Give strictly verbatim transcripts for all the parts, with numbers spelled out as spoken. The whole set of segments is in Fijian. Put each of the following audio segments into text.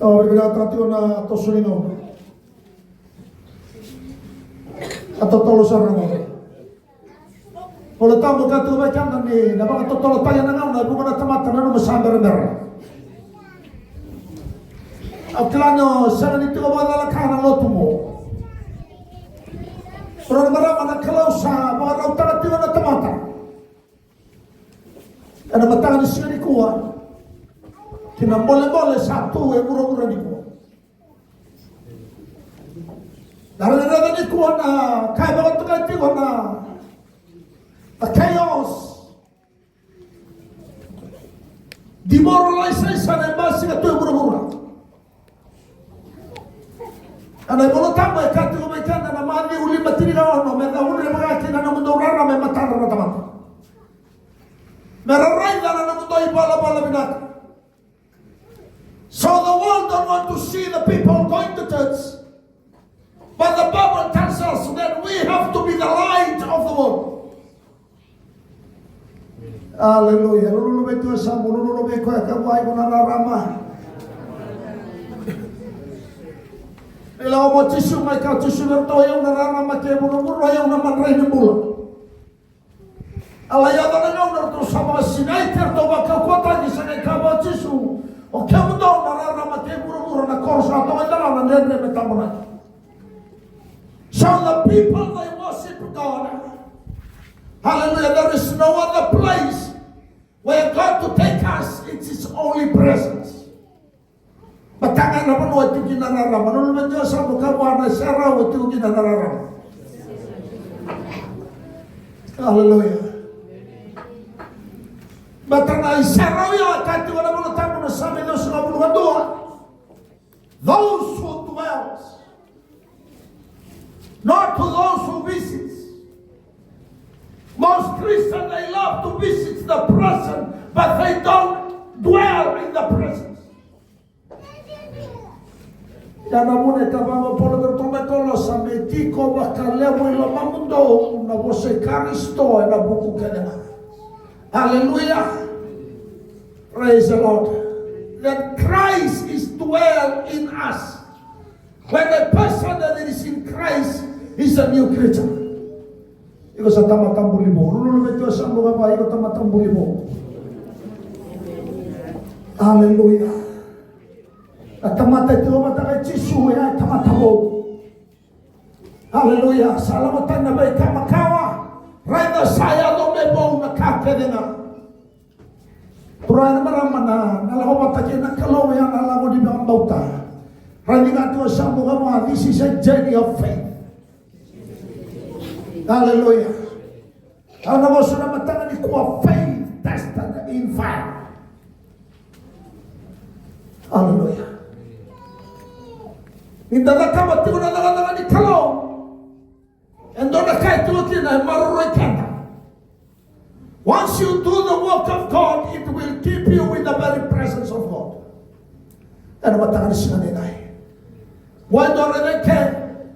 Au vinavinakataka tiko na toso ni gauna. A totolo sara na gauna. Vola Tabu e kaya tiko vei keda ni na vakatotolotaki na gauna e vuqa na tamata nanuma sa berabera. Au kila ni o sega ni tiko vakacalaka na lotu qo. Rau na marama, na Kalou sa vakarautaka tiko na tamata ena mataka ni siga nikua ki na bolebole sa tu e vuravura nikua. Na raica nikua na ka e vakatokai tiko na, na chaos, demoralization e basika tu e vuravura. Ena iVola Tabu e kaya tiko vei keda na Maciu lima tinikaono, me da udre vaka kina na nomudou rarama e matadra na tamata, me ra raica na nomudou ivalavala vinaka. So the world don't want to see the people going to church. But the Bible tells us that we have to be the light of the world. Aleluya. Lululu vei tu e yasamu, lululu vei koya ka vua, iko na rarama. Ni lako vua Jisu, mai kaya o Jisu vei iratou, o yau na rarama kei vuravura, o yau na madrai ni bula. A lai yaco na gauna ratou sa vakasinaiti, ratou vakaukauwataki, sa qai kaya vua o Jisu, o kemudou na rarama kei vuravura, na koro sa toka i dalana, dredre me tabonaki. So the people, they worship God. Hallelujah. There is no other place where God to take us. It's His only presence. Mataka na vanua e tiko kina na rarama. Lululu vei tu e yasamu, ka vua, na iserau e tiko kina na rarama. Aleluya. Baleta na iserau ya e kaya tiko na iVola Tabu, na Same ciwasagavulu ka dua, those who dwells, not to those who visits. Most Christians, they love to visit the presence, but they don't dwell in the presence. Ya na vuna e kaya vaqo o Paula vei iratou mai Kolosa, me tiko vakalevu e lomamudou na vosa i Karisito ena vuku kece ga. Aleluya. Praise the Lord. That Christ is dwell in us. When a person that is in Christ is a new creature. Iko sa tamata buli vou. Lululu vei tu e yasamu ka vua, iko tamata buli vou. Aleluya. Na tamata e tiko vata kei Jisu e a tamata vou. Aleluya. Sa lako tani na veika makawa. Raica sa yaco me vou na ka kece ga. Turaga, na marama, na, na lako vata kei na Kalou, ya na lako ni vakabauta. Raica tu e yasamu ka vua, this is a journey of faith. Aleluya. Au na vosa na mataka nikua, faith tested in fire. Aleluya. Ni da cakava tiko na cakacaka ni Kalou, e dua na ka e tiko kina e maroroi keda. Once you do the work of God, it will keep you in the very presence of God. Ena mataka ni siga nikua. Vua e dua raica ke,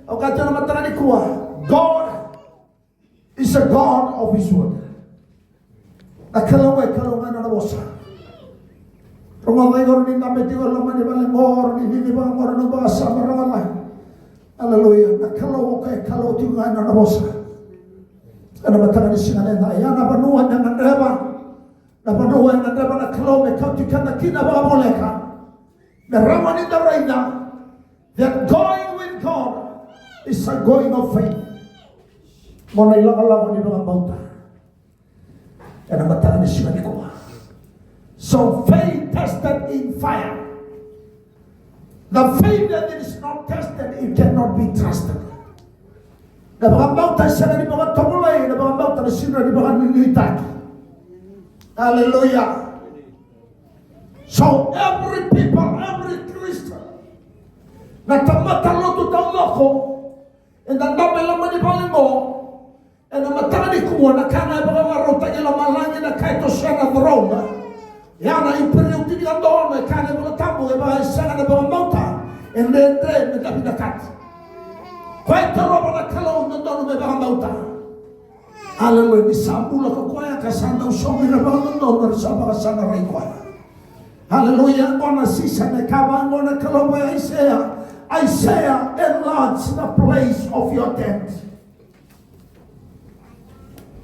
au kaya tiko na mataka nikua, God is a God of His word. Na Kalou e Kalou ga ena nona vosa. Rogoca, o iko ni dabe tiko e loma ni vale qo, ni cici vaqo na nomu vakasama, rogoca. Aleluya. Na Kalou o koya e Kalou tiko ga ena nona vosa. Ena mataka ni siga nikua, ya na vanua eda gadreva. Na vanua e gadreva na Kalou me kauti keda kina vakavoleka. Me rawa ni da raica that going with God is a going of faith. Mo na ilakolako ni vakabauta. Ena mataka ni siga nikua. So faith tested in fire. The faith that is not tested, it cannot be trusted. Na vakabauta e sega ni vakatovolei, na vakabauta na sega ni vakanuinuitaki. Aleluya. So every people, every Christian, na tamata lotu taucoko, eda dabe e loma ni vale qo, ena mataka nikua, na ka ga e vakavakarautaki e lomalagi, na ka e toso ena throne. Ya na Iperiu tinikadua, na ka ga e Vola Tabu e vaka e sega na vakabauta, e dredre me da vinakati. Koya e tarova na Kalou, dodonu me vakabauta. Aleluya. Ni sa bula ko koya ka sa dau soqo ira vakadodonu era sa vakasaqarai koya. Aleluya. Qo na season e kaya vaqo na Robo Isaiah, Isaiah, enlarge the place of your tent.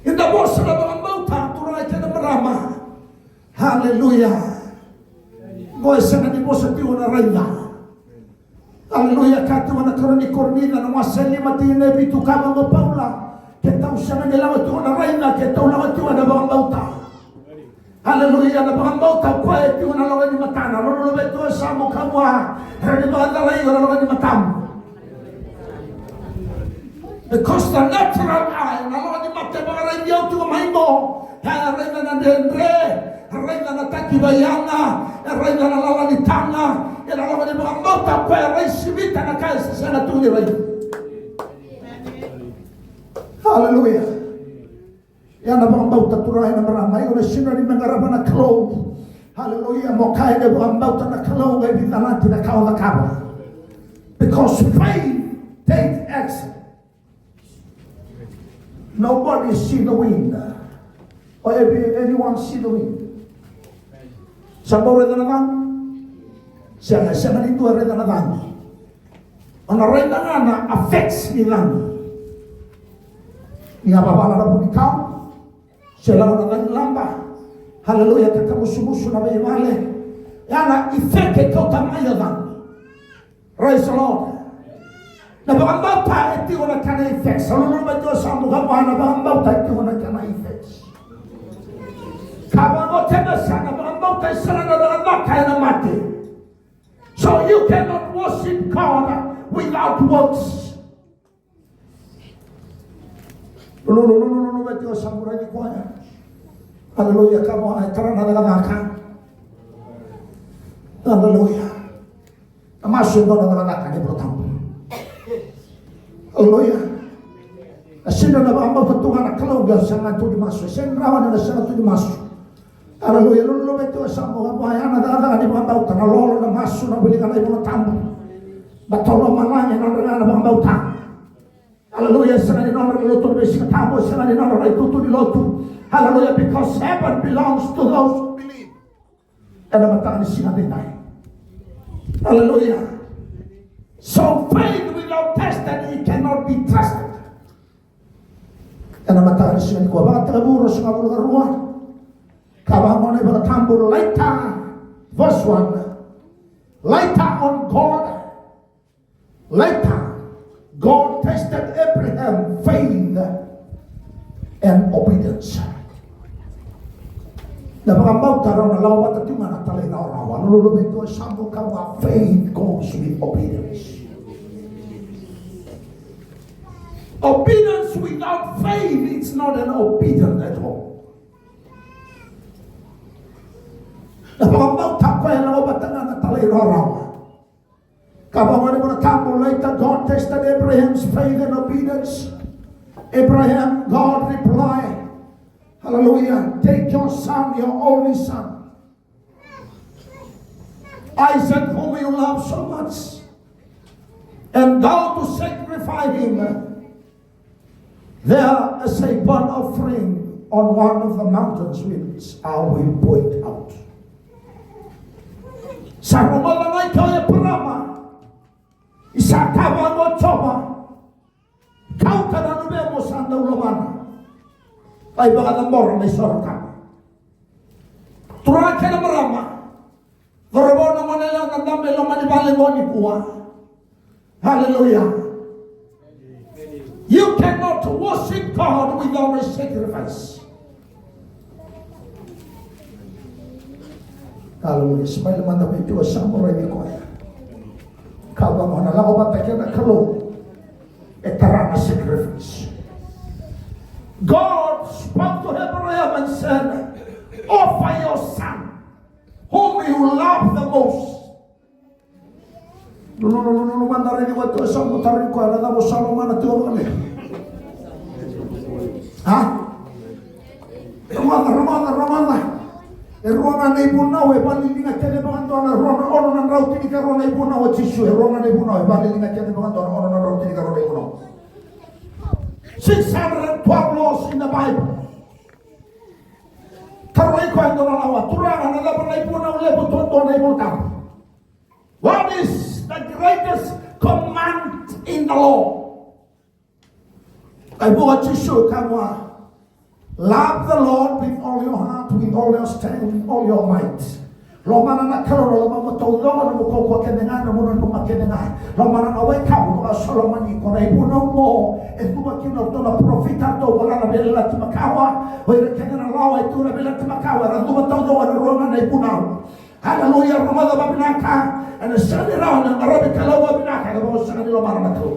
Eda vosa na vakabauta, turaga kei na marama. Haleluya. Qo e sega ni vosa tiko na raica. Haleluya. Ka tiko na karua ni Korinica na wase lima tikina e vitu, kaya o Paula, keitou sega ni lako tiko na raica, keitou lako tiko na vakabauta. Haleluya. Na vakabauta o koya e tiko na loma ni matana. Lolo vei tu e yasamu ka vua, e rawa ni vakacalai iko na loma ni matamu. Because the natural eye, na loma ni mata e vakaraici au tiko mai qo, e raica na dredre, e raica na takiveiyaga, e raica na lala ni taga. Ia na loma ni vakabauta o koya e rai sivita na ka e sega tu ni rai. Haleluya. Ia na vakabauta, turaga kei na marama, iko na sega ni me qarava na Kalou. Haleluya. Mo kaya ni vakabauta na Kalou, qai vicanati na ka o cakava. Because faith take action. Nobody see the wind. Or every, anyone see the wind. Sa bau raica na cagi? Sega, sega ni dua e raica na cagi. O na raica ga na effects ni cagi. Ni a vavala na vunikau, se lako na cagilaba. Haleluya, ka kamusumusu na veivale. Ia na effect e kauta mai o cagi. Praise the Lord. Na vakabauta e tiko na kena effects. Sa lululu mai tu e yasamu ka vua, na vakabauta e tiko na kena effects. Ka vaka o Jemesa, na vakabauta e sega na cakacaka ena mate. So you cannot worship God without works. Lululu, lululu, lululu, vei tiko sa murai ni koya. Haleluya, ka vua e tara na cakacaka. Haleluya. Na masu e dua na cakacaka ni Vola Tabu. Haleluya. Na sega na vakabauta tu ga na Kalou, qai sega tu ni masu. Sega rawa ni na sega tu ni masu. Haleluya. Lululu vei tiko e yasamu ka vua, ya na cakacaka ni vakabauta, na lolo, na masu, na wilika na iVola Tabu. Baleta o lomalagi e nodra ga na vakabauta. Haleluya. Sega ni nodra na lotu ni veisiga tabu, sega ni nodra na itutu ni lotu. Haleluya. Because heaven belongs to those who believe. Ena mataka ni siga edaidai. Haleluya. So faith without testing, it cannot be trusted. Ena mataka ni siga nikua, Vakatekivu ruasagavulu ka rua. Ka vaka qo na iVola Tabu, later, verse one. Later on God, later, God tested Abraham faith and obedience. Na vakabauta rau na lako vata tiko ga na talairawarawa. Lululu vei tiko e yasamu ka vua, faith goes with obedience. Obedience without faith, it's not an obedience at all. Na vakabauta o koya e lako vata ga na talairawarawa. Ka vaka na iVola Tabu, later God tested Abraham's faith and obedience. Abraham, God replied, hallelujah, take your son, your only son, Isaac, whom you love so much, and go to sacrifice him there as a burnt offering on one of the mountains which I will point out. Sa rogoca mai o Eparama, isa, ka vaka o Jiova, kauta na luvemu sa dau lovana, lai vakacabora mai Sorotama. Turaga kei na marama, cauravou, na gone yalewa, na dabe e loma ni vale qo nikua. Hallelujah. You cannot worship God without a sacrifice. Hallelujah. Smile mada vei tua, sa murai ni koya. Ka vaka na lako vata kei na Kalou e tara na sacrifice. God spoke to Abraham and said, offer your son whom you love the most. Lululu, lululu mada, raici vua e tua, sa murai ni koya, na cava o sa lomana tiko vakalevu? A? Rogoca, rogoca, rogoca. E rua ga na ivunau e vakaliliga kece vakadua na rua na, ono na drau tinikarua na ivunau o Jisu. E rua ga na ivunau e vakaliliga kece vakadua na ono na drau tinikarua na ivunau. Six hundred and twelve laws in the Bible. Tarogi koya e dua na lawa, Turaga, na cava na ivunau levu duadua ena iVola Tabu? What is E vuqa Jisu ka vua. Love the Lord with all your heart, with all your strength, with all your might. Lomana na Kalou na lomamu taucoko, na nomu kaukaua kece ga, na nomu nanuma kece ga. Lomana na wekamu vaka Solomoni, ko na ivunau mo e cuva kina o ratou na parofita, ratou vola na Veiyalayalati Makawa. O ira kece na lawa e tu na Veiyalayalati Makawa era cuva taucoko ena rua ga na ivunau. Haleluya, rogoca vavinaka. Ena sega ni rawa na qaravi Kalou vavinaka na vaka o sega ni lomana na Kalou.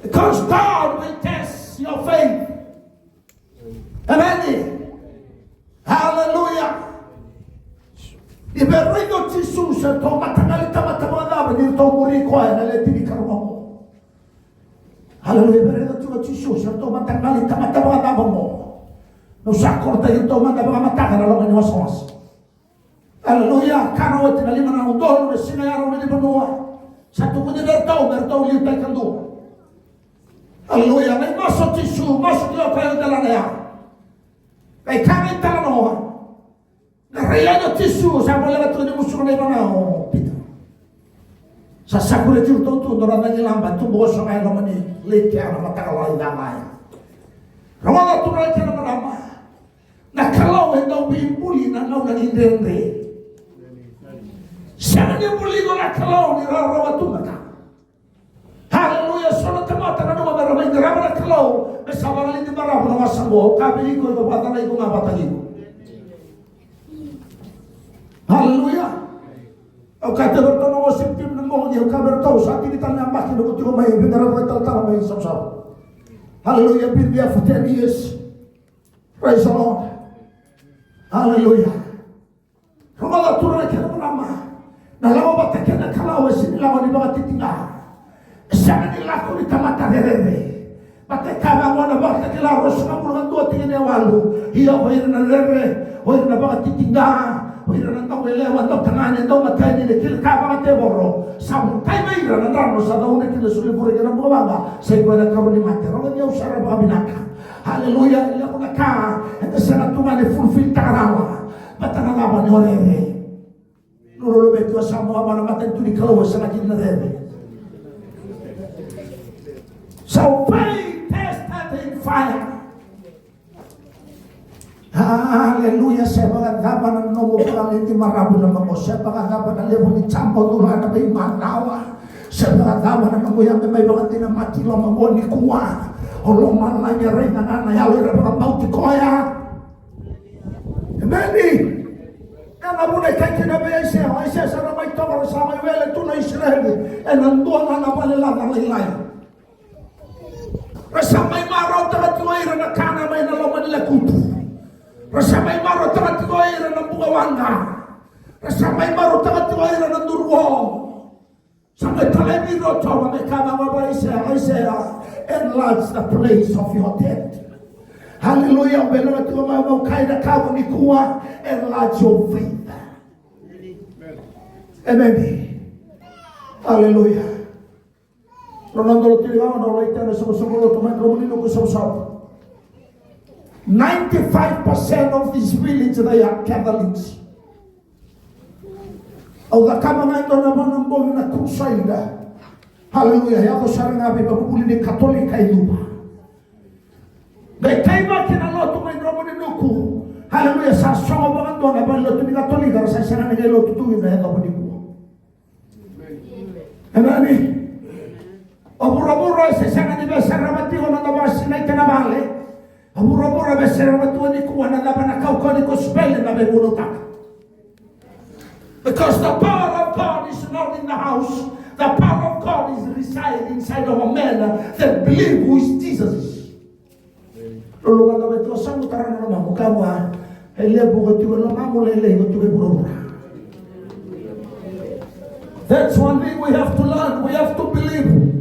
Because God will test your faith. Amen. Haleluya. Ni vei raica o Jisu se ratou mataqali tamata vakacava ni ratou muri koya na le tinikarua qo. Haleluya. Vei raica tiko o Jisu se ratou mataqali tamata vakacava qo. Nau sa korotaki ratou mada vakamataka na loma ni wasawasa. Haleluya. Kana oti na lima na udolu na siga ya na ulunivanua. Sa tukuni vei ratou me ratou liutaki kadua. Haleluya. Qai masu o Jisu, masu tiko o koya e delana ya. Qai kaya na italanoa. Qai rai yani o Jisu, sa voleka tiko ni musuka na ivana o Pita. Sa sakuria tiko ratou tu, dua na cagilaba tubu koso ga e loma ni lake ya, na mataka lailai ya. Rogoca turaga kei na marama. Na Kalou e dau veibuli na gauna ni dredre. Sega ni buli iko na Kalou ni rawarawa tu na ka. Haleluya. So na tamata nanuma me ra mai qarava na Kalou me sa vakalidi baravu na wasa qo. Au kaya vei iko, iko vakacalai iko ga vakataki iko. Haleluya. Au kaya vei ratou na worship team na bogi, au kaya vei ratou, sa tini tale na yabaki noqu tiko mai, veiqaravi vakaitalatala mai Savusavu. Haleluya. Been there for ten years. Praise the Lord. Haleluya. Rogoca turaga kei na marama. Na lako vata kei na Kalou e sega ni lako ni vakatitiqa. E sega ni lako ni tamata rerere. Vata e kaya vaqo na Vakatakila ruasagavulu ka dua tikina e walu. Ia o ira na rere, o ira na vakatitiqa, o ira na dauyalewa, dautagane, daumateni, na kila ka vakatevoro. Sa votai vei ira na drano sa cauna kina, solibure kina bukawaqa. Sa i koya na karua ni mate. Rogoci au sara vakavinaka. Haleluya. E levu na ka eda sega tu ga ni fulfilltaka rawa. Vata na cava? Ni o rere. Nodra luveti o Samoa, na matanitu ni Kalou e sega kina na rere. So faith tested in fire. Haleluya. Se vakacava na nomu vakalidi maravu na mako, se vakacava na levu ni jaba o cula ena veimacawa, se vakacava na nomu yaga mai vakadinamati loma qo nikua, o lomalagi e raica ga na yalo era vakabauti koya. Emeni. Ena vuna e kaya kina vei Aisea, Aisea sa na mai toka, ra sa mai wele tu na Isireli ena dua ga na vale laca lailai. Ra sa mai marautaka tiko o ira na kana mai na loma ni lekutu. Ra sa mai marautaka tiko o ira na bukawaqa. Ra sa mai marautaka tiko o ira na duruo. Sa mai talai vei ira o Jiova me kaya vaqo vei Aisea, Aisea, enlarge the place of your tent. Haleluya. Au veilaga tiko mai, au kaya na ka nikua, enlarge your faith. Emeni. Haleluya. Rau na dolo tiri vaka, rau lai tena soqosoqo lotu mai Dromuninuku, Savusavu. Ninety-five percent of this village, they are Catholics. Au cakava ga e dua na vana bogi na crusade. Haleluya. Yaco sara ga veivakavuvuli ni Katolika e Cuva. Qai kaivaki na lotu mai Dromuninuku. Haleluya. Sa sogo vakadua na valelotu ni Katolika, ra sa sega ni qai lotu tu kina e Dromuninuku. Emeni. O vuravura e se sega ni veiserava tiko na noda vakasinaita na vale. O vuravura e veiserava tiko nikua na cava? Na kaukauwa ni kosipeli na veivunautaka. Because the power of God is not in the house. The power of God is reside inside of a man that believe who is Jesus is. Lolo vata mai tu, sa mu tara na lomamu, ka vua, e levu ko tiko e lomamu, lailai ko tiko e vuravura. That's one thing we have to learn. We have to believe.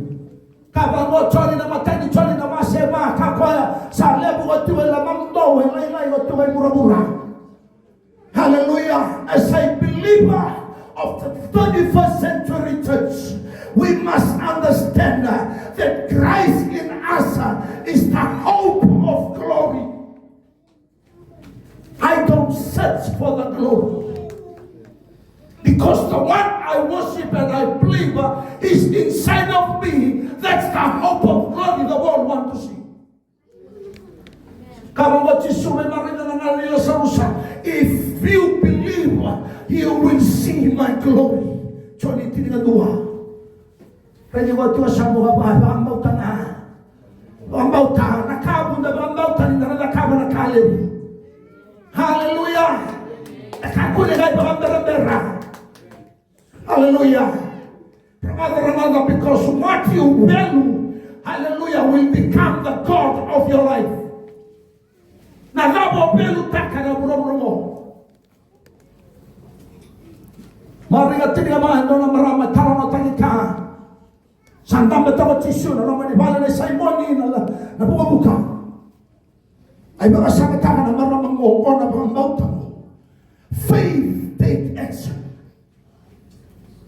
Ka vaqo Joni na imatai ni Joni na wase va, ka koya, sa levu ko tiko e lomamudou, e lailai ko tiko e vuravura. Hallelujah. As a believer of the twenty-first century church, we must understand that Christ in us is the hope of glory. I don't search for the glory. The Because the one I worship and I believe, uh, is inside of me. That's the hope of glory the world want to see. Ka vaka o Jisu me marautaka na gala nei Lasarusa, if you believe, uh, you will see my glory. Joni tinikadua. Raici koya tu e yasamu, vaka, vakabauta ga. Vakabauta na ka vuqa, vakabauta ni da na cakava na ka levu. Haleluya. E kakua ni qai vakaberabera. Haleluya. Rogoca, rogoca, because what you value, haleluya, will become the God of your life. Na cava o valuetaka ena vuravura oqo? Marika tinikava, e dua na marama e talanoataki ka. Sa dabe toka o Jisu ena loma ni vale nei Saimoni na, na vukavuka. A vakasamataka na marama oqo, oqo na vakabauta oqo. Faith take action.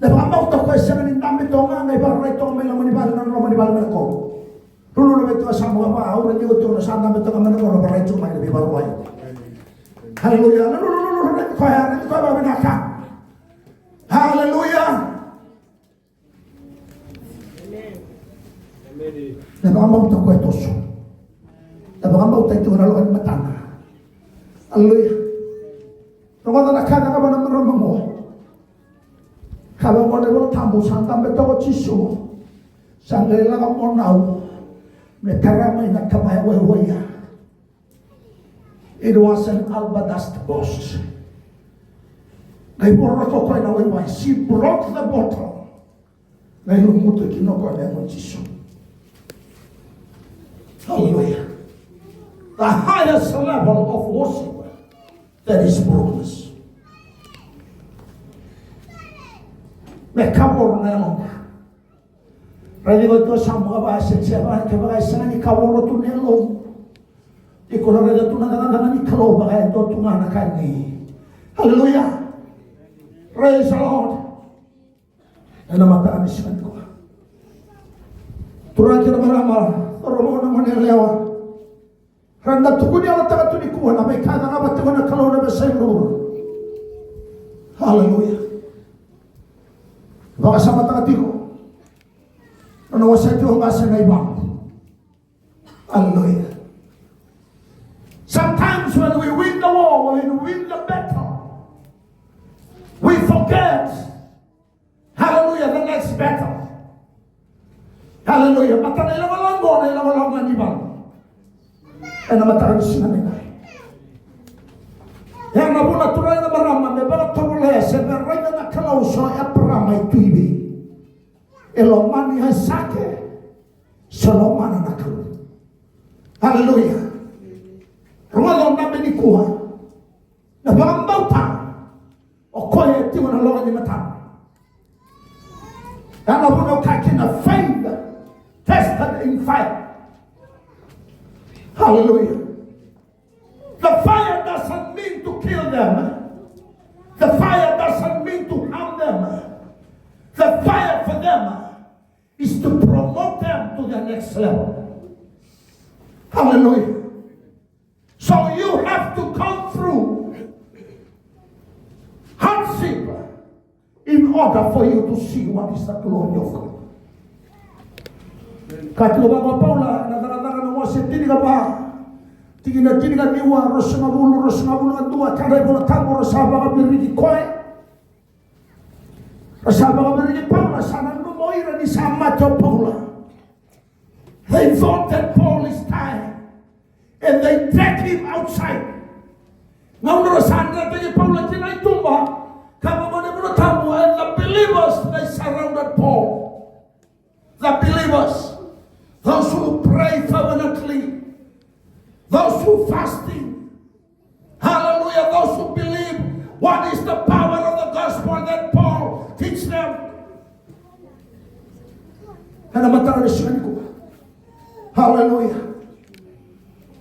Na vakabauta ko e sega ni dabe toka ga, qai vakararai toka mai loma ni vale, na loma ni vale mai na koro. Lululu vei tu e yasamu, vaka, au raici iko tu na sa dabe toka mai na koro, vakararai toka mai na veivakarau. Haleluya. Lululu, raici koya, raici koya vakavinaka. Haleluya. Na vakabauta ko e toso. Na vakabauta e tu ena loma ni matana. Haleluya. Rogoca na ka e cakava na marama oqo. Kaya vaqo na iVola Tabu, sa dabe toka o Jisu. Sa qai lako mai na nau me tara mai na tavaya waiwai ya. It was an alabaster box. Qai voroka o koya na waiwai. She broke the bottle. Qai lumuta kina o koya na yago i Jisu. Hallelujah. The highest level of worship, that is brokenness. Me kavoro na yalomu. Raici koya tu e yasamu, kevaka e sega ni kavoro tu na yalomu, iko na raica tu na cakacaka ni Kalou, vaka e dua tu ga na ka ni. Hallelujah. Praise the Lord. Ena mataka ni siga nikua, turaga kei na marama, cauravou, na goneyalewa, ra na tukuni yalataka tu nikua na veika e cakava tiko na Kalou ena veiyasai vuravura. Haleluya. Vakasamataka tiko na nona wasea tiko qase na ivalu. Hallelujah. Sometimes when we win the war, when we win the battle, we forget, hallelujah, the next battle. Hallelujah. Baleta na ilawalawa qo na ilawalawa ga ni valu. Ena mataka ni siga nikua, ya na vuna, turaga, na marama, me vakatovolea se me raica na Kalou, so o Eparama e tu i vei. E lomani Aisake, se lomana na Kalou. Haleluya. Rogoca na dabe nikua. Na vakabauta, o koya e tiko ena loma ni matana. Ya na vuna au kaya kina, faith tested in fire. Hallelujah. The fire doesn't mean to kill them. The fire doesn't mean to harm them. The fire for them is to promote them to the next level. Hallelujah. So you have to come through hardship in order for you to see what is the glory of God. Ka tiko vaka o Paula, na Cakacaka na wase tinikava, tikina tinikaciwa, ruasagavulu, ruasagavulu ka dua, ka na iVola Tabu, ra sa vakaviriki koya. Ra sa vakaviriki Paula, sa nanuma o ira ni sa mate o Paula. They thought that Paul is dying. And they drag him outside. Gauna ra sa dretaki Paula ki na i tuba, ka vaka na iVola Tabu, and the believers, they surrounded Paul. The believers, those who pray fervently, those who fasting, hallelujah, those who believe what is the power of the gospel that Paul teach them. Ena mataka ni siga nikua. Hallelujah.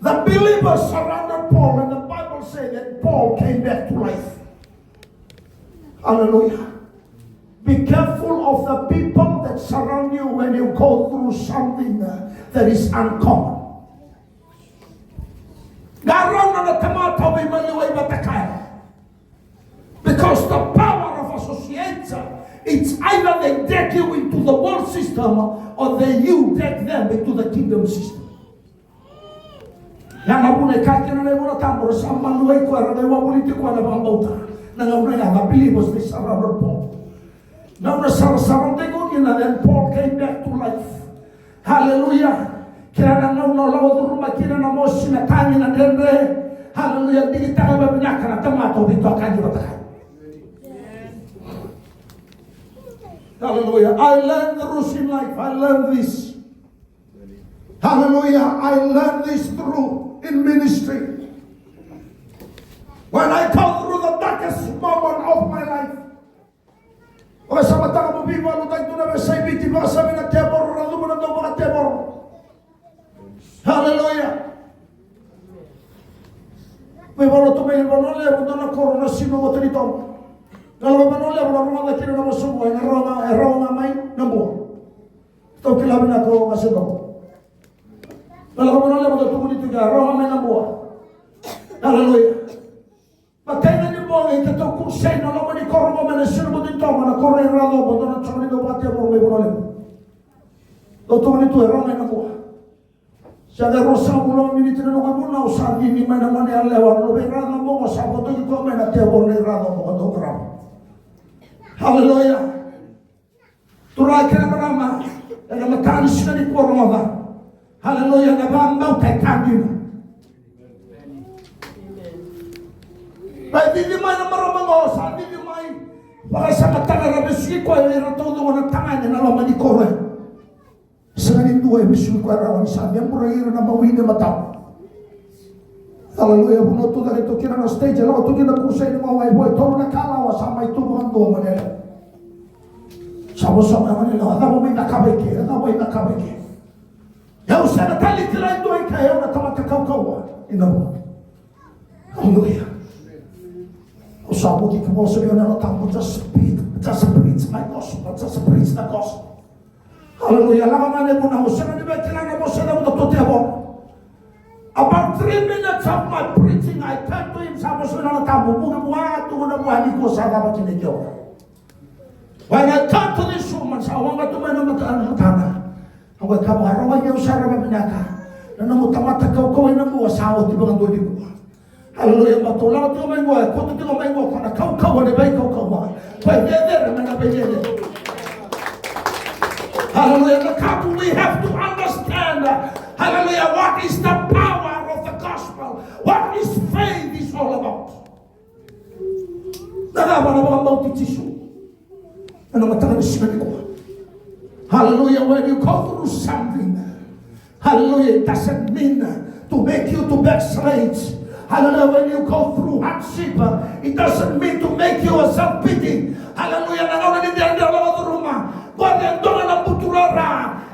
The believers surrounded Paul, and the Bible said that Paul came back to life. Hallelujah. Be careful of the people that surround you when you go through something, uh, that is uncommon. Qarauna na tamata o veimaliwai vata kaya. Because the power of association they drag you into the world system, or they you drag them into the kingdom system. Ya na vuna e kaya kina na iVola Tabu, ra sa maluai koya, ra qai wavoliti koya na vakabauta. Na gauna ya, the believers, they surrounded Paul. Gauna sarasara tiko kina, then Paul came back to life. Hallelujah. Kila na gauna o lako curuma kina na mosi, na tagi, na dredre. Hallelujah. Digitaka vakavinaka na tamata o veitokani vata kaya. Hallelujah. I learned the rules in life. I learned this. Hallelujah. I learned this through in ministry. When I go through the darkest moment of my life, vakasamataka mo veivakalotutaki tu na veiyasai Viti, vakasavi na tevoro, ra cuva na dau vakatevoro. Hallelujah. Veivakalotutaki mai Vanua Levu, dua na koro na sino vata ni tomo. Na lako Vanua Levu, na rogoca kina na vosa vua, na rogoca, e rogoca mai na bua. Tou kila vinaka o qase dau. Na lako Vanua Levu, tou tukuni tu kina, rogoca mai na bua. Hallelujah. Matai ni bogi keitou crusade na loma ni koro qo mai na sino vata ni tomo, na koro i Racobo, dua na joko ni dau vakatevoro mai Vanua Levu. Tou tukuni tu e rogoca mai na bua. Sa qai ruasagavulu na miniti na noqu ivunau, sa cici mai na gone yalewa, na luve i Racobo qo, sa votoki koya mai na tevoro i Racobo qo, dau qarava. Hallelujah. Turaga kei na marama, ena mataka ni siga nikua rogoca. Hallelujah, na vakabauta e ka dina. Ra cici mai na marama qo, sa cici mai. Vakasamataka ra vesuki koya, ira taucoko na tagane na loma ni koro. Sega ni dua e vesuki koya rawa ni sa ceburi ira na mawi ni matau. Hallelujah, vuna tu cake tu kina na stage, e lako tu kina crusade mai Waivua, e tolu na kalawa sa mai tu vakadua mai na yalewa. Sa vosa mai na yalewa, cava mai cakava i ke, cava mai cakava i ke. Au sega tale ni kila e dua i ke, au na tamata kaukauwa. Ina vo. Hallelujah. Au sa vuki ka vosa vei au na Yalo Tabu, just speak, just preach my gospel, just preach the gospel. Hallelujah. Lako mai na ivunau, au sega ni via kila na vosa e cavuta tu e tevoro. About three minutes of my preaching, I turned to him, sa vosa na Yalo Tabu, vuki vua, tukuna vua, nikua sa cava kina i ke. When I turned to this woman, sa waqa tu mai na mata, na matana. Au qai kaya vua, rawai au sara vakavinaka. Na nomu tamata kaukauwa ina bua sa oti vakadua nikua. Hallelujah, matou lako tiko mai qo, e koto tiko mai qo, ko na kaukauwa ni veikaukauwa. Ko e cecere mai na veicecere. Hallelujah, na ka we have to understand. Hallelujah, what is the power of the gospel? What is faith is all about? Na cava na vakabauti Jisu? Ena mataka ni siga nikua. Hallelujah. When you go through something, hallelujah, it doesn't mean to make you to backslide. Hallelujah. When you go through hardship, it doesn't mean to make you a self-pity. Hallelujah. Na gauna ni dredre o lako curuma, qori e dua na buturara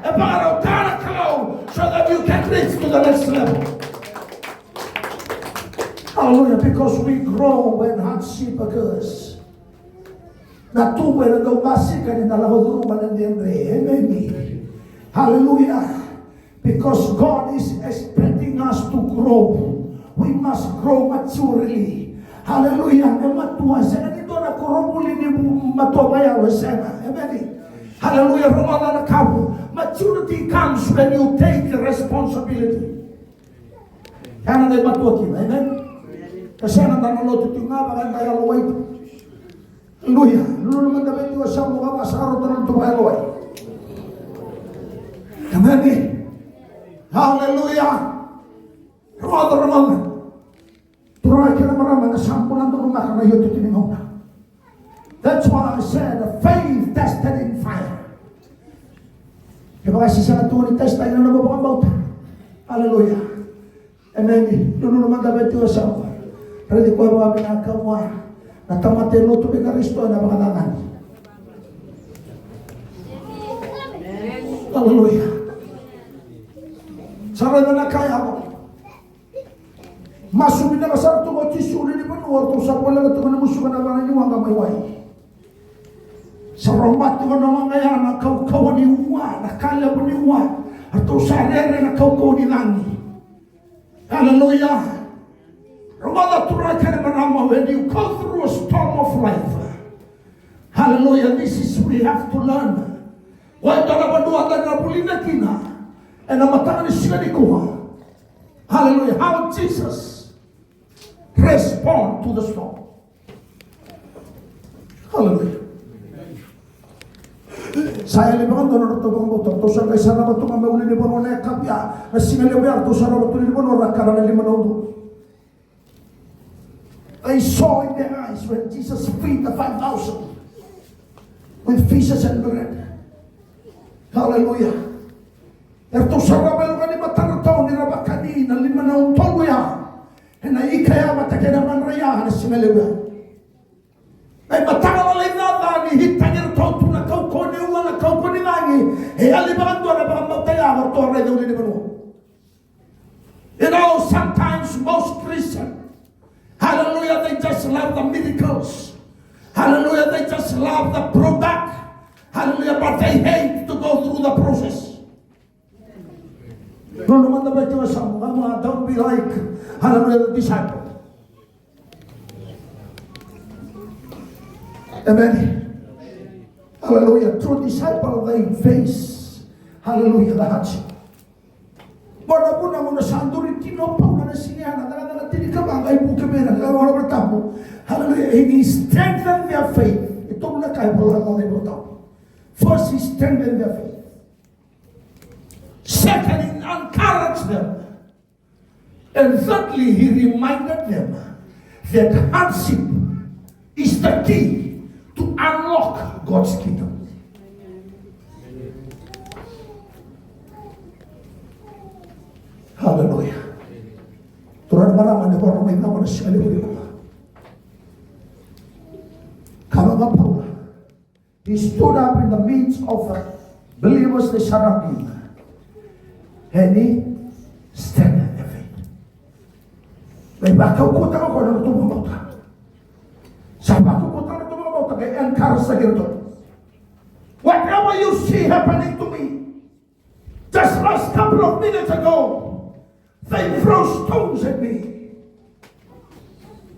e vakarautaka na Kalou so that you can reach to the next level. Hallelujah. Because we grow when hardship occurs. Na tubu ena dau basika ni da lako curuma na dredre. Amen. Hallelujah. Because God is expecting us to grow. We must grow maturely. Hallelujah. E matua, sega ni dua na koronivuli ni matua vakayalo, e sega. Amen. Hallelujah. Rogoca na ka vou. Maturity comes when you take responsibility. Ia na qai matua kina, amen. Ka sega na lotu tiko ga vaka eda yalowai tu. Aleluya. Lululu mada vei tiko e yasamu, vakavakasaqara tu na lotu vakayalowai. Amen. Aleluya. Rogoca, rogoca. Turaga kei na marama, na sa bula donumaka na iotioti ni gauna. That's why I said, faith tested in fire. Kevaka e sega tu ni test ena nomu vakabauta. Aleluya. Emeni. Lululu mada vei tiko e yasamu. Raici koya vakavinaka vua. Na tamata e lotu vei Karisito ena vakacacani. Aleluya. Sa raica na ka ya. Masu vinaka sara tu o Jisu ni vanua, ratou sa voleka tu na musuka na vana ni waqa mai wai. Sa roba tu na waqa ya na kaukauwa ni ua, na ka levu ni ua. Ratou sa rere na kaukauwa ni cagi. Aleluya. Rogoca turaga kei na marama, when you go through a storm of life, Hallelujah. This is we have to learn. Oya e dua na vanua eda na vulica kina ena mataka ni siga nikua. Hallelujah. How Jesus respond to the storm. Hallelujah. Sa yali vakadua na nodratou vakabauta, ratou sa qai sarava tu ga mai ulunivanua na yakavi ya. Na siga levu ya ratou sarava tu ulunivanua, ra kara na lima na udolu. They saw in their eyes when Jesus feed the five thousand with fishes and bread. Hallelujah. Eratou sarava e luga ni matadratou ni ra vakani na lima na udolu ya. Ena ika ya vata kei na madrai ya na siga levu ya. Na imataka lalai caca ni hitaki iratou tu na kaukauwa ni ua, na kaukauwa ni cagi. E yali vakadua na vakabauta ya, eratou a raica ulunivanua. You know, sometimes most Christian, hallelujah, they just love the miracles. Hallelujah, they just love the product. Hallelujah, but they hate to go through the process. Nono manda bai tu sa, mama, don't be like, hallelujah, the disciple. Amen. Hallelujah. True disciple, they face, hallelujah, the hardship. Bona vuna, vuna sa duri tino o Paula na siga ya, na cakacaka tini ka va qai vuke vei ira na ka vakatabui. Hallelujah. He strengthened their faith. E tolu na ka e vola na Vola Tabu. First, he strengthened their faith. Second, he encouraged them. And thirdly, he reminded them that hardship is the key to unlock God's kingdom. Hallelujah. Turaga, marama, ni voro mai na mana siga levu levu. Kama ga Paula. He stood up in the midst of the believers, they surround him. And he strengthened their faith. Qai vakaukauwataka o koya na nodratou vakabauta. Sa vakaukauwataka na nodratou vakabauta, qai encourage-taki iratou. Whatever you see happening to me, just last couple of minutes ago, they throw stones at me.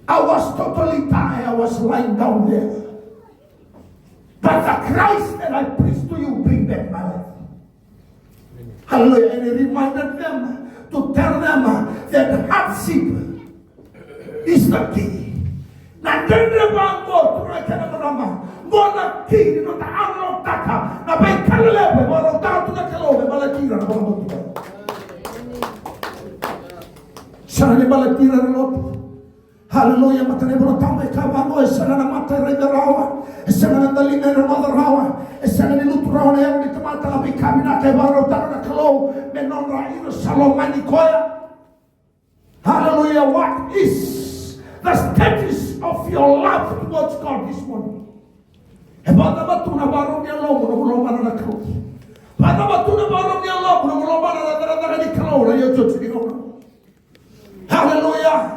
I was totally die. I was lying down there. But the Christ that I preach to you bring back my life. Hallelujah. And he reminded them to tell them that hardship is the key. Na dredre vaqo, turaga kei na marama, qo na key ni noda unlock-taka na veika lelevu e vakarautaka tu na Kalou me baleti ira na vakabauta. Sega ni baleti ira na lotu. Hallelujah. Matai ni Vola Tabu e kaya vaqo, e sega na mata e raica rawa, e sega na daliga e rogoca rawa, e sega ni lutu rawa na yalo ni tamata na veika vinaka e vakarautaka na Kalou me nodra ira sa lomani koya. Hallelujah. What is the status of your love towards God this morning? E vakacava tu na vakarau ni yalomu na nomu lomana na Kalou? Vakacava tu na vakarau ni yalomu na nomu lomana na cakacaka ni Kalou, na iotioti ni gauna? Hallelujah.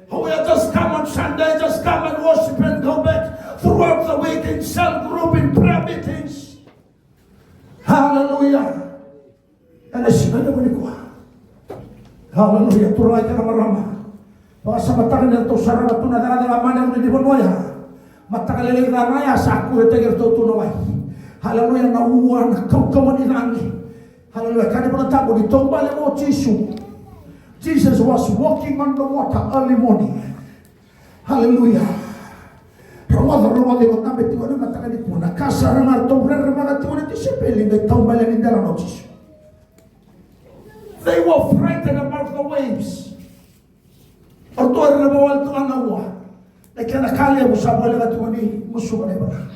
Oh, we are just come on Sunday, just come and worship and go back. Throughout the week in cell group, in prayer meetings. Hallelujah. Ena siga levu nikua. Hallelujah. Turaga kei na marama, vakasamataka ni ratou sarava tu na cakacaka mana ni vanua ya. Mataka lailai ca ga ya sa kuretaki iratou tu na wai. Hallelujah. Na ua, na kaukauwa ni cagi. Hallelujah. Kaya na Vola Tabu ni taubale mai o Jisu. Jesus was walking on the water early morning. Hallelujah. Rogoca, rogoca, iko dabe tiko ena mataka nikua. Na ka sara ga ratou rerevaka tiko na tisaipeli, qai taubale ni delana o Jisu. They were frightened about the waves. Ratou rerevaka wale tu ga na ua. Na kena ka levu sa voleka tiko ni gusuva na ivalu.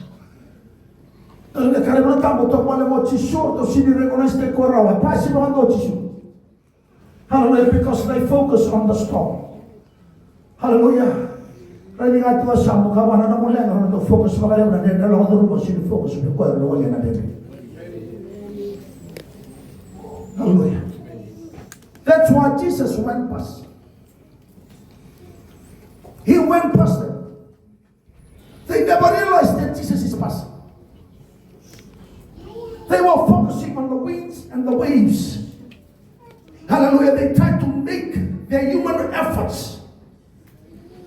Na ka levu na tabu, taubale mai o Jisu, ratou sega ni recognize-taki koya rawa. Pasi vakadua o Jisu. Hallelujah, because they focus on the storm. Hallelujah. Raica ga tu e yasamu, kaya na nomu leqa, ratou focus vakalevu na dredre, lako curuma, sega ni focus vei koya na leqa, na dredre. Hallelujah. That's why Jesus went past. He went past them. They never realized that Jesus is passing. They were focusing on the winds and the waves. Hallelujah. They tried to make their human efforts.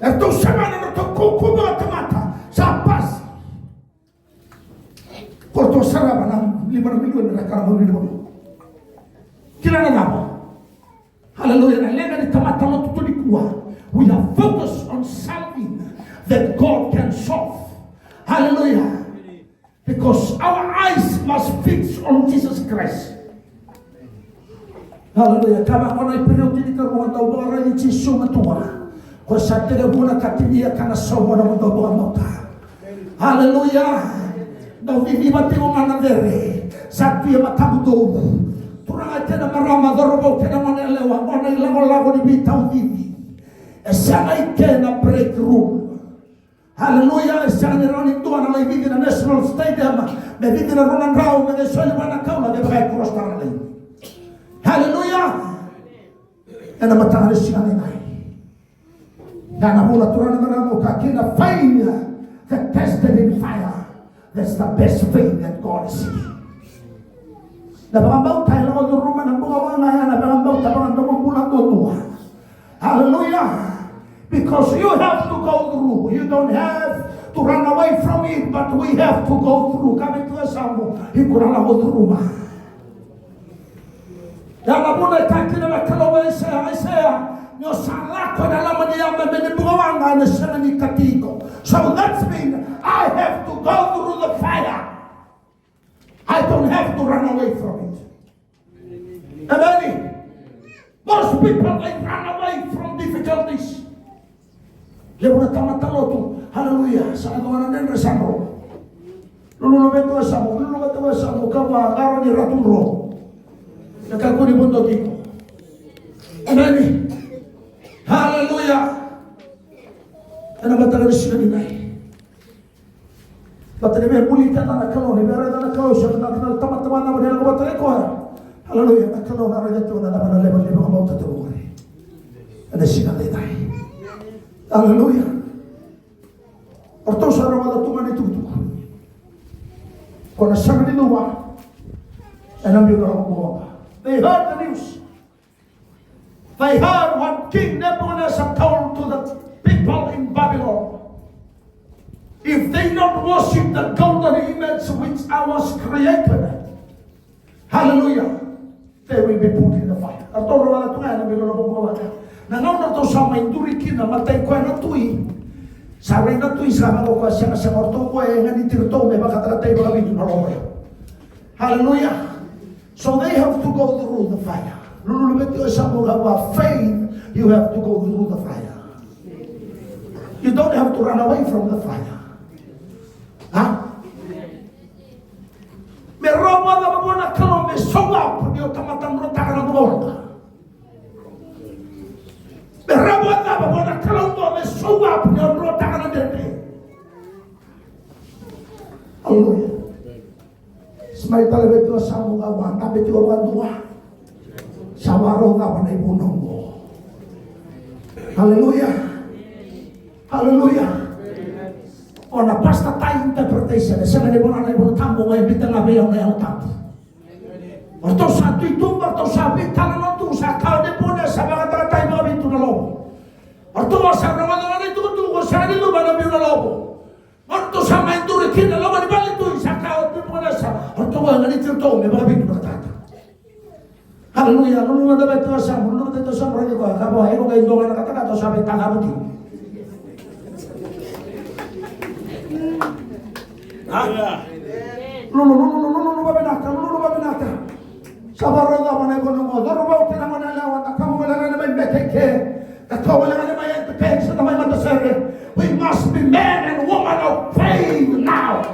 Eratou sema na nodratou kaukauwa vakatamata, sa pasi. Koto sarava na lima na milioni na kana maulini vau. Kila na cava? Hallelujah. Na leqa ni tamata lotu tu nikua. We are focused on something that God can solve. Hallelujah. Because our eyes must fix on Jesus Christ. Hallelujah. Kaya vaqo na Iperiu tinikarua, dou vakaraici Jisu matua. Ko sa tekivuna ka tinia ka na sauma na nomudou vakabauta. Hallelujah. Dou ciciva tiko ga na cere. Sa tu e matamudou. Turaga kei na marama, cauravou kei na goneyalewa, qo na ilakolako ni veitaucici. E sega i ke na break room. Hallelujah. E sega ni rawa ni dua na lai cici na National Stadium me cici na rua na drau me qai soli vua na kaula kevaka e cross tara na laini. Hallelujah. Ena mataka ni siga nikua. Na, na vuna turaga na marama, au kaya kina, faith that tested in fire. That's the best faith that God is seeking. Na vakabauta e lako curuma na bukawaqa ya, na vakabauta vakadomobula duadua. Hallelujah. Because you have to go through. You don't have to run away from it, but we have to go through. Kaya vei iko e yasamu, iko na lako curuma. Ya na vuna e kaya kina na Kalou vei Aisea, Aisea, ni o sa lako ena loma ni yameyame ni bukawaqa, ena sega ni kati iko. So that's mean I have to go through the fire. I don't have to run away from it. Amen. Most people, they run away from difficulties. Levu na tamata lotu. Hallelujah. Sa na dua na dredre sa dro. Lululu vei iko e yasamu, lululu vei iko e yasamu, kaya vua, qarauni Ratu Dro. Na kakua ni vodo tiko. Amen. Hallelujah. Ena mataka ni siga nikua. Baleta ni via buli keda na Kalou, ni via raica na Kalou, se na tamata vacava ni lako vata kei koya. Hallelujah, na Kalou na raica tu na cava na levu ni vakabauta tu qori. Ena siga nikua. Hallelujah. O ratou sa rogoca tu ga na itukutuku. Ko na sega ni cuva ena biu na lako bukawaqa. They heard the news. They heard what King Nebuchadnezzar told to the people in Babylon. If they not worship the golden image which I was created, hallelujah, they will be put in the fire. Ratou rogoca tu ga ena biu na lako bukawaqa. Na gauna ratou sa mai duri kina matai koya na tui, sa rai na tui sa vaka koya, sega, sega, o ratou koya e ganiti iratou me vakatakatai vakavitu na lovo. Hallelujah. So they have to go through the fire. Lululu vei iko e yasamu, kaya vua, faith, you have to go through the fire. You don't have to run away from the fire. Ha? Me rawa vakacava vua na Kalou me show up ni o tamata drotaka na bukawaqa? Me rawa vakacava vua na Kalou me show up ni o drotaka na dredre? Hallelujah. Smile tale vei iko e yasamu, kaya vua, dabe tiko vakadua. Sa vakarau cava na ivunau oqo? Hallelujah. Hallelujah. O na pastor tai interpretation, e sega ni vuna na ivunau tabu, mai biuta ga vei au na Yalo Tabu. O ratou sa tu i tuba, o ratou sa veitalanoa tu, sa kaya o Nepukanesa, vakatakatai vakavitu na lovo. O ratou sa rogoca na itukutuku, sega ni cuva ena biu na lovo. O ratou sa mai duri kina loma ni vale ni tui, sa kaya o Nepukanesa, o ratou e ganiti iratou me vakavitu na katakata. Haleluya. Lululu mada vei iko e yasamu, lululu mada vei iko e yasamu, raici koya, kaya vua, iko qai dua ga na katakata o sa veitaka vata. A? Lululu, lululu, lululu vavinaka, lululu vavinaka. Sa vakarau cava na ivunau oqo? Cauravou kei na goneyalewa, na ka voleka ni mai bete i ke, na ka voleka ni mai entertain sa na mai matasere. We must be men and women of faith now.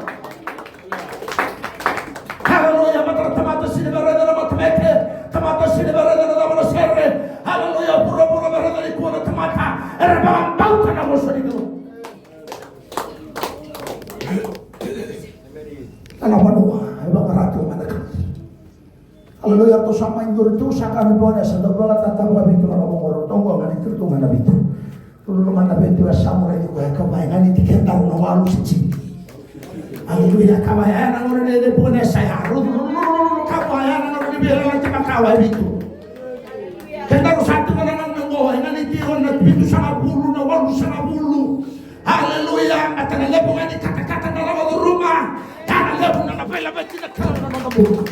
Haleluya. Baleta na tamata sega ni via raica na matabete, tamata sega ni via raica na cava na sere. Haleluya. Vuravura via raica nikua na tamata era vakabauta na vosa ni Kalou. Ena vanua e vakarau tu mai na Kalou. Haleluya. Ratou sa mai duri tu, sa kaya o Nepukanesa, dou vakatataka vakavitu na lovo oqo, ratou qo ganiti iratou ga na vitu. Lululu mada vei iko e yasamu, raici koya, kaya vua, e ganiti kedaru na walu se tini. Haleluya. Kaya vua, ya na gauna nei Nepukanesa ya. Lululu, lululu, kaya vua, ya na gauna ni veiyalayalati makawa e vitu. Kedaru sa tu ena gauna oqo, e ganiti iko na vitusagavulu, na walusagavulu. Haleluya. Baleta na levu ga ni katakata na lako curuma, ya na levu na, na Laveti na Kalou na noda bula.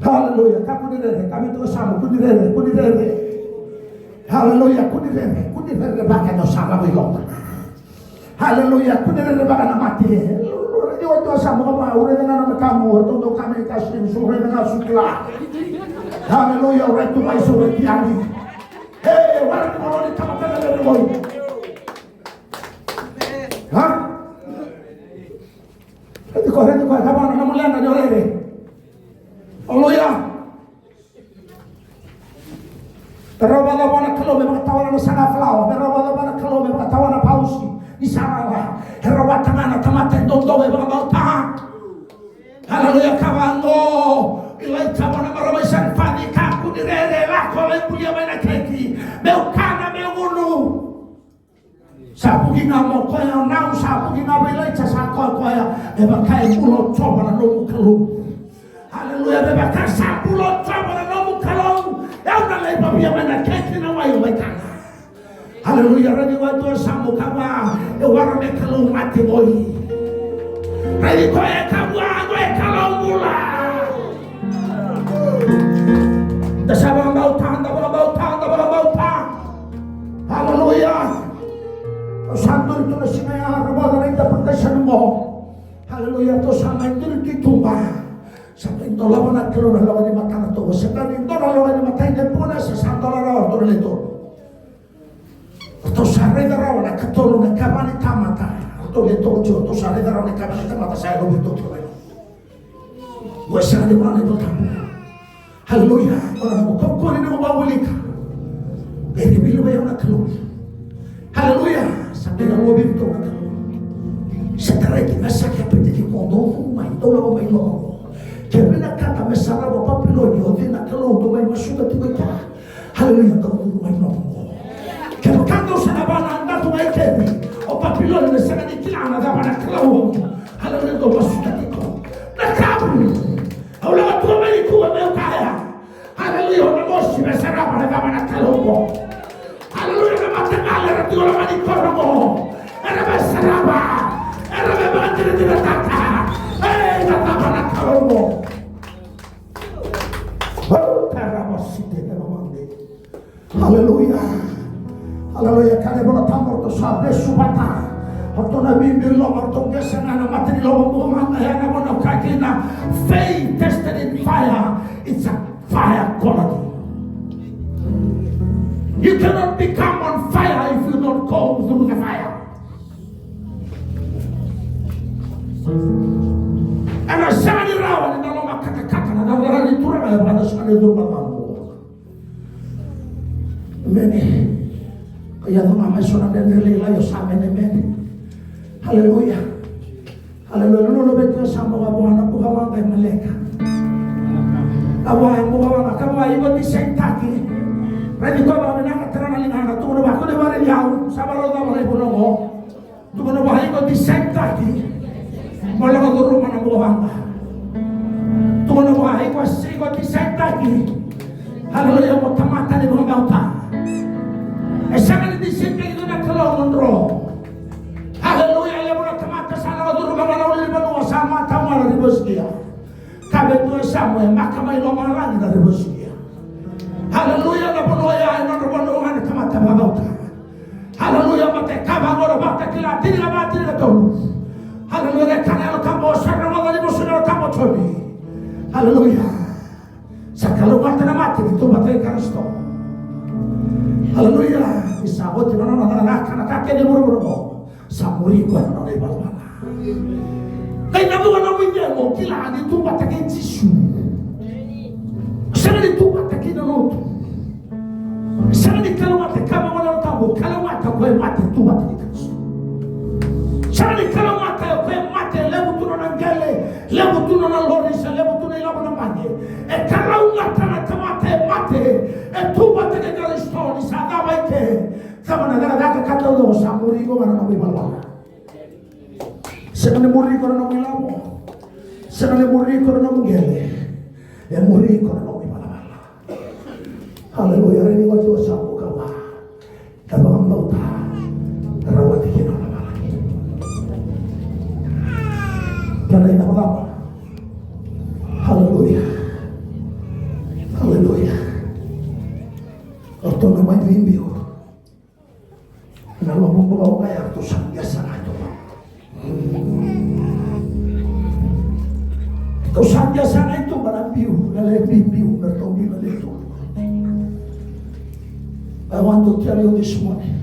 Haleluya. Ka kua ni rere, ka vei tu e yasamu, kua ni rere, kua ni rere. Haleluya, kua ni rere, kua ni rere vaka na sa lako i loma. Haleluya, kua ni rere vaka na mate. Raici tu e yasamu, kaya vua, au raica ga na matamu, au dau kama i kasim, au raica ga sukila. Haleluya, au raica tu mai, au raica yani. E, wara ni moro ni tamata na rere qoi. Ha? Raici koya, raici koya, kaya vua na nomu leqa ni o rere. Aleluya. Me rawa vakacava na Kalou me vakatawana na saga falawa, me rawa vakacava na Kalou me vakatawana pausi ni saga. E rawata ga na tamata e dodonu e vakabauta. Haleluya, kaya vaqo. Ilaija vua na marama i Sarefati, kakua ni rere, lako lai bulia mai na keki. Meu kana, meu gunu. Sa vuki ga mai o koya, o nau, sa vuki ga mai Ilaija, sa kaya o koya, me vaka e bula o Jiova na nomu Kalou. Haleluya, me vaka sa bula o Jiova na nomu Kalou, au na lai vavia mai na keki na wai o mai kana. Haleluya, raici koya tu e yasamu, kaya vua, e wara me Kalou mate qoi. Raici koya, kaya vua, qo e Kalou bula. Da sa vakabauta, da vakabauta, da vakabauta. Haleluya. Au sa duri tu na siga ya, rogoca na interpretation qo. Haleluya, tou sa mai duri tu i tuba. Sa mai dolava na Kalou na loga ni matana tou. Se bera ni dola na loga ni mata i Nepukanesa, sa dola rawa tu na leto. Ratou sa raica rawa na ikatolu na ikava ni tamata. Ratou le tolu tiko, ratou sa raica rawa na ikava ni tamata sa yalo vei ratou tiko mai. Ua sega ni vuna na iVola Tabu. Haleluya. Ora mo kaukauwa ni mo wilika. E reveal vei au na Kalou. Haleluya. Sa qai yalo vei ratou na Kalou. Sa tarai ki Mesake, Apetiniko, dou curu mai, dou lako mai loma. Ke vinakata me sarava Papiloni, o cei na Kalou dou mai masuta tiko i kea? Haleluya, dou curu mai loma qo. Kevaka dou sa na vakanadaku ga i keri, o Papiloni me sega ni kila na cava na Kalou. Haleluya, dou masuta tiko. Na Kalou. Au lako tu mai nikua meu kaya. Haleluya, o na mosi me sarava na cava na Kalou qo. Haleluya, na mataqali era tiko loma ni koro qo. Era me sarava. Era me vakadinadinataka. Ei, na cava na Kalou qo. Haleluya. Haleluya. Kaya na iVola Tabu, ratou sa vesu vata. Ratou na biubiu loma, ratou qese ga na mata ni loma, bau mada ya na vanua ka kina. Faith tested in fire, it's a fire quality. You cannot become on fire if you don't go through the fire. Ena sega ni rawa ni da lomakatakata na cakacaka ni Turaga e vaka da sega ni curu mai loma. Emeni. Ka yaco ga mai so na dredre lailai, o sa mene, emeni. Haleluya. Haleluya. Lolo vei tu e yasamu, kaya vua na bukawaqa e maleka. Kaya vua e bukawaqa, kaya vua iko design taki. Raici koya vakavinaka, tara na ligana, tukuna vua, kua ni vakaraici au, sa vakarau cava na ivunau qo. Tukuna vua iko design taki. Mo lako curuma na bukawaqa. Tukuna vua iko, iko design taki. Haleluya, mo tamata ni vakabauta. E sega ni design taki na Kalou mo dro. Haleluya, levu na tamata sa lako curuma na ulunivanua sa matau ga na reverse gear. Ka vei tu e yasamu, e maka mai lomalagi na reverse gear. Haleluya, na vanua ya e nodra vanua ga na tamata vakabauta. Haleluya, Matai ka va qo na Vakatakila tinikava, tinikatolu. Haleluya, e kaya na Yalo Tabu, sa rogoca ni vosa na Yalo Tabu o Joni. Haleluya. Sa kalougata na mate ni tu vata kei Karisito. Haleluya. Ni sa oti na nona cakacaka na ka kece e vuravura qo, sa muri koya na nona ivalavala. Qai na vua na nomu icegu, kila ni tu vata kei Jisu. Sega ni tu vata kei na lotu. Sega ni kalougata, kaya vua na Yalo Tabu, kalougata o koya e mate tu vata kei Karisito. Sega ni kalougata o koya e mate, levu tu nona qele, levu tu nona lori, se levu tu na ilavo na baqe. E kalougata na tamata e mate, e tu vata kei Karisito, ni sa cava i ke. Cava na cakacaka ka taucoko, sa muri iko ga na nomu ivalavala. Sega ni muri iko na nomu ilavo. Sega ni muri iko na nomu qele. E muri iko na nomu ivalavala. Haleluya, raici koya tu e yasamu, kaya vua, na vakabauta, rawati kina na valagi. Ka raica vakacava? Haleluya. Haleluya. O ratou na mai veibiu. Na lomamu oqo ya ratou sa qesa ga i tuba. Ratou sa qesa ga i tuba na biu, na lewe bibiu me ratou biu na lewe tolu. I want to tell you this morning,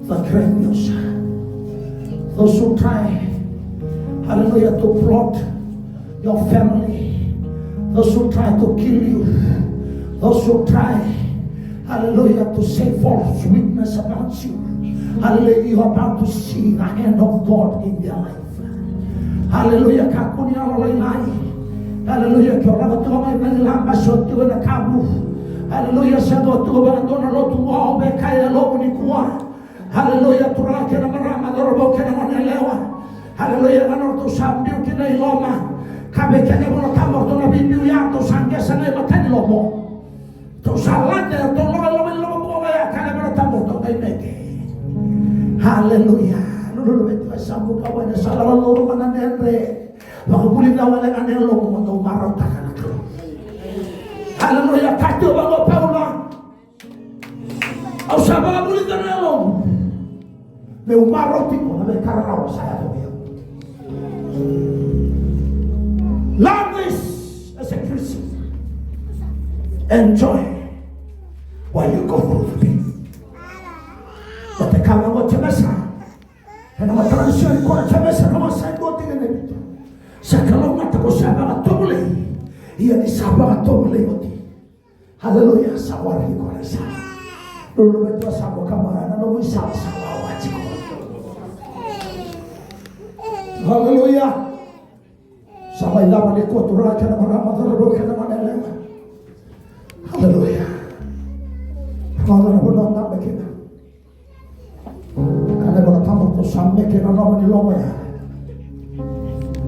the great news. Those who try, hallelujah, to plot your family, those who try to kill you, those who try, hallelujah, to say false witness about you, hallelujah, you are about to see the hand of God in their life. Hallelujah, kakua ni yalolailai. Hallelujah, ke o lako tiko mai na laba se o tiko ena kavu. Hallelujah, se o tiko vei na dua na lotu qo, au via kaya e loma nikua. Haleluya, turaga kei na marama, cauravou kei na goneyalewa. Haleluya, na nodratou sa biu kina i loma. Ka vei keda Vola Tabu, ratou na veibiu ya, ratou sa qesa ga i mata ni lomo. Ratou sa lade, ratou lako i loma ni lomamu oqo ya, kaya na Vola Tabu, ratou qai meke. Haleluya. Lululu vei tua e yasamu, kaya vua ni sa lako curuma na dredre. Vakavulica wale ga na yalomu mo dau marautaka na Kalou. Haleluya, kaya tiko vaqo o Paula. Au sa vakavulica na yaloqu meu marau tiko na veika rarawa sa yaco vei au. Learn this as a Christian. Enjoy while you go through the pain. Baleta ka vaqo Jemesa. Ena mataka ni siga nikua na Jemesa na wasa e dua tiko ena vitu. Sa kalougata ko sa vakatovolei. Ia ni sa vakatovolei oti. Haleluya, sa waraki koya na isala. Lululu vei tua e yasamu, kaya vua na nomu isala sa wawa tiko. Haleluya. Sa mai cava nikua turaga kei na marama, cauravou kei na goneyalewa. Haleluya. Rogoca na vanua o dabe kina. Ka na Vola Tabu, ko sa meke na loma ni lovo ya.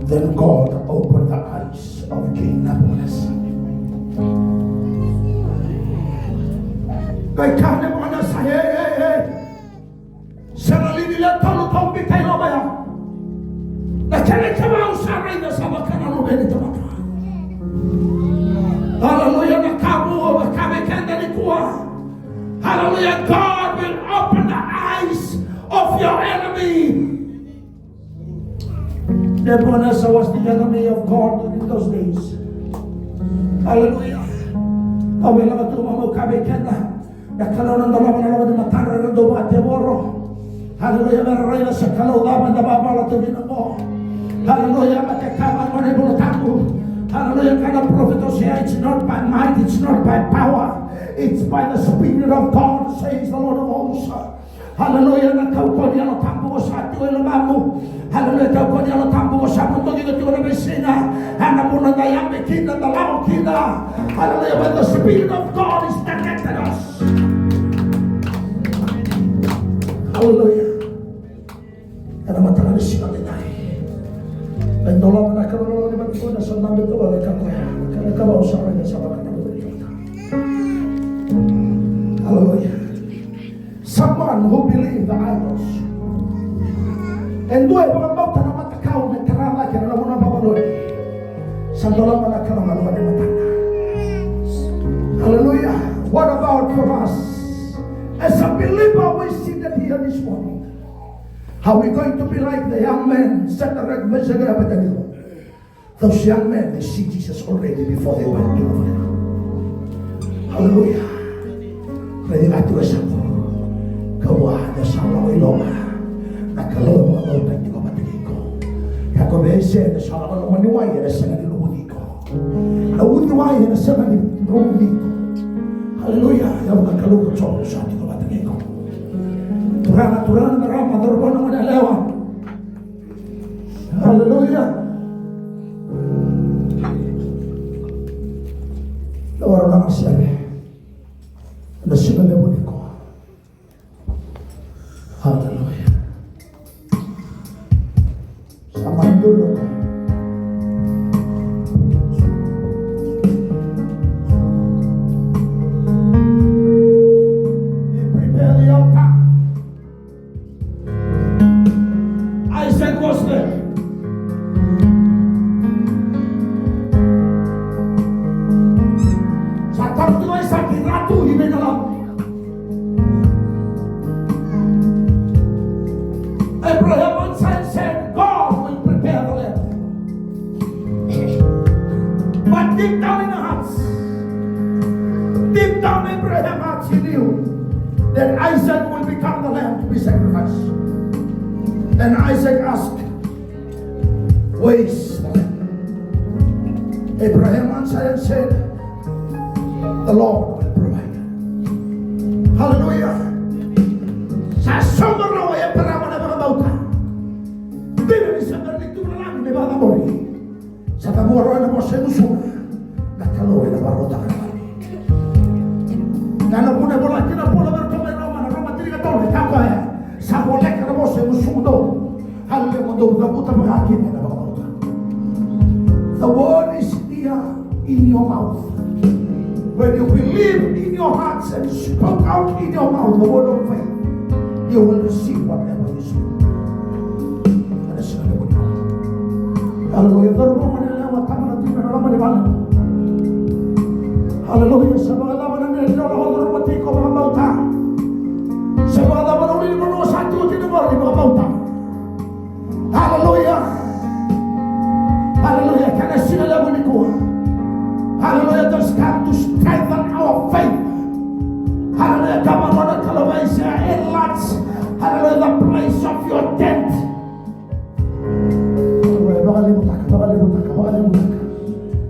Then God opened the eyes of King Nebuchadnezzar. Qai kaya Nebuchadnezzar, "Ei, ei, ei. Sa na livi le tolu kau biuta i loma ya. Na kena ikava au sa raica sa vaka na luve ni tamata." Haleluya, na ka vou, na ka vei keda nikua. Hallelujah. God will open the eyes of your enemy. Nebuchadnezzar was the enemy of God in those days. Hallelujah. Au via lako tu mai meu kaya vei keda. Na Kalou na dolava na loma ni matadra era dau vakatevoro. Hallelujah. Me ra raica se Kalou cava eda vakabula tu kina qo. Hallelujah. Baleta e kaya mai na iVola Tabu. Hallelujah. Kaya na parofita o Osea, it's not by might, it's not by power. It's by the Spirit of God, says the Lord of hosts. Hallelujah. Na kaukauwa ni Yalo Tabu ko sa tiko e lomamu. Hallelujah. Kaukauwa ni Yalo Tabu ko sa muduki iko tiko ena veisiga. Ena vuna da yabe kina, da lako kina. Hallelujah. When the Spirit of God is directed us. Hallelujah. Ena mataka ni siga nikua. E dolava na Kalou na loma ni manikua, sa na beto wale ka koya. Ka na ka vou sa raica sa vaka na loma ni manikua. Hallelujah. Someone who believe the idols. E dua e vakabauta na matakau me tara cake na vanua Babiloni. Sa dolava na Kalou na loma ni matana. Hallelujah. What about for us? As a believer, we seated here this morning. Are we going to be like the young men, Shadrach, Meshach, and Abednego? Those young men, they see Jesus already before they went to the fire. Hallelujah. Raica tu e yasamu. Kaya vua ni sa lako i loma, na Kalou e vakabauta tiko vata kei iko. Kaya ko vei Aisea, ni sa lako i loma ni wai, ena sega ni luvuci iko. Na uciwai ena sega ni luvuci iko. Hallelujah. Ia na Kalou ko Jiova sa tiko vata kei iko. Turaga, turaga, marama, cauravou, na goneyalewa. Hallelujah. Na wara na masere. Na siga levu nikua. Hallelujah. Sa mai dua. He prepared the altar. Isaac was there. Abraham said, "God will prepare the lamb." But deep down in the hearts, deep down Abraham hearts, he knew that Isaac will become the lamb to be sacrificed. And Isaac asked, "Where is the lamb?" Abraham answered and said, "The Lord will provide." Hallelujah. Sa sauma rawa o Abraham na vakabauta. Dina ni sa bera ni tu na lami me vakacabori, sa cavua rawa na vosa e gusuna, na Kalou ena vakarautaka na lami. Na, na vuna e vola kina o Paula vei iratou mai Roma, na Roma tinikatolu, e kaya o koya, sa voleka na vosa e gusumudou. Hallelujah, mo dou cavuta vaka kina ena vakabauta. The word is here in your mouth. When you believe in your hearts and spoke out in your mouth the word of faith, you will receive whatever you speak. Hallelujah. Hallelujah. Hallelujah. Sa vakacava na dredre o lako curuma tiko, vakabauta. Sa vakacava na ulunivanua sa tiko kina qori, vakabauta. Hallelujah. Hallelujah. Kena siga levu nikua. Hallelujah. Just come to strengthen our faith. Hallelujah. Come on, Kalou, enlarge. Hallelujah. The place of your tent. Vakalevutaka, vakalevutaka, vakalevutaka.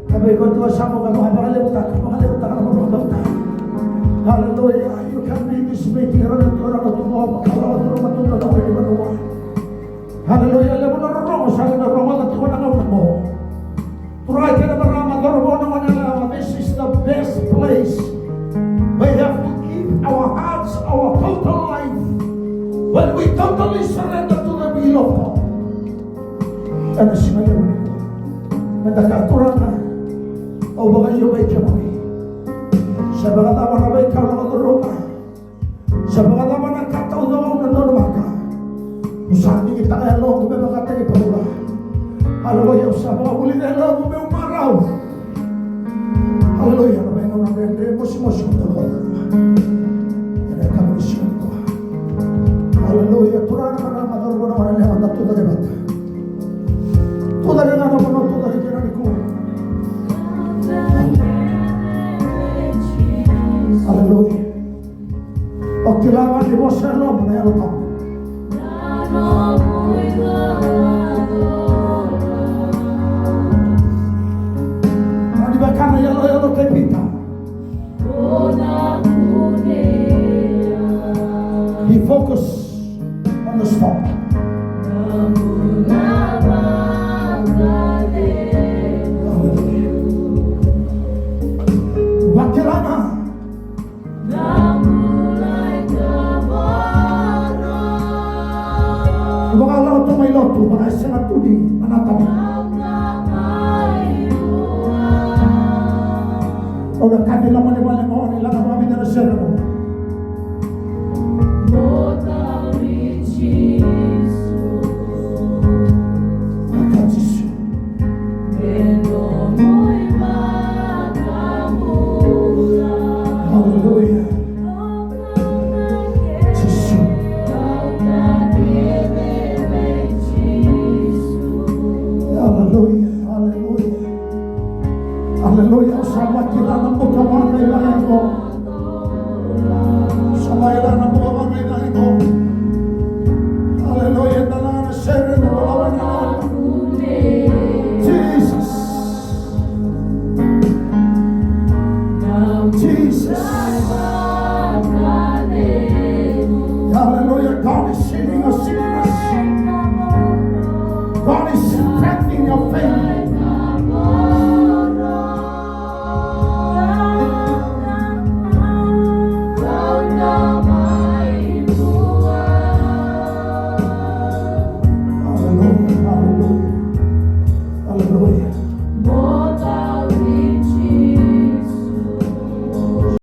Ka vei koya tu e sa bau ka vakalevutaka, vakalevutaka na vakabauta. Hallelujah. You can be this meeting. Hallelujah. Levu na rorogo sa na rogoca tiko na gauna qo. Turaga kei na marama, cauravou, na goneyalewa, this is the best place. We have to give our hearts, our total life. When we totally surrender to the will of God. Ena siga levu nikua. Meda kaya, Turaga, au vakaio vei kemuni. Se vakacava na veika au lako curuma. Se vakacava na ka taucoko au na donumaka. Au sa digitaka yaloqu me vakataki Paula. Haleluya, au sa vakavulica yaloqu meu marau. Haleluya, na veigauna dredre, mosimosi, au taucoko. Ena yakavi ni siga nikua. Haleluya, turaga, marama, cauravou, na goneyalewa, da tucake vata. Tucake ga na vanua o tucake kina nikua. Haleluya. O kila ga ni vosa e loma na Yalo Tabu. Mani vaka na yaloyalo kei Pita. He focus on the storm. Hallelujah. Vakila ga. Vakalako tu mai lotu, vaka e sega tu ni na tani. Au na kani loma ni vale mo ni laga vakavica na sere mo. Vaka Jisu. Hallelujah. Jisu. Hallelujah, hallelujah. Hallelujah. Au sa vakila na bula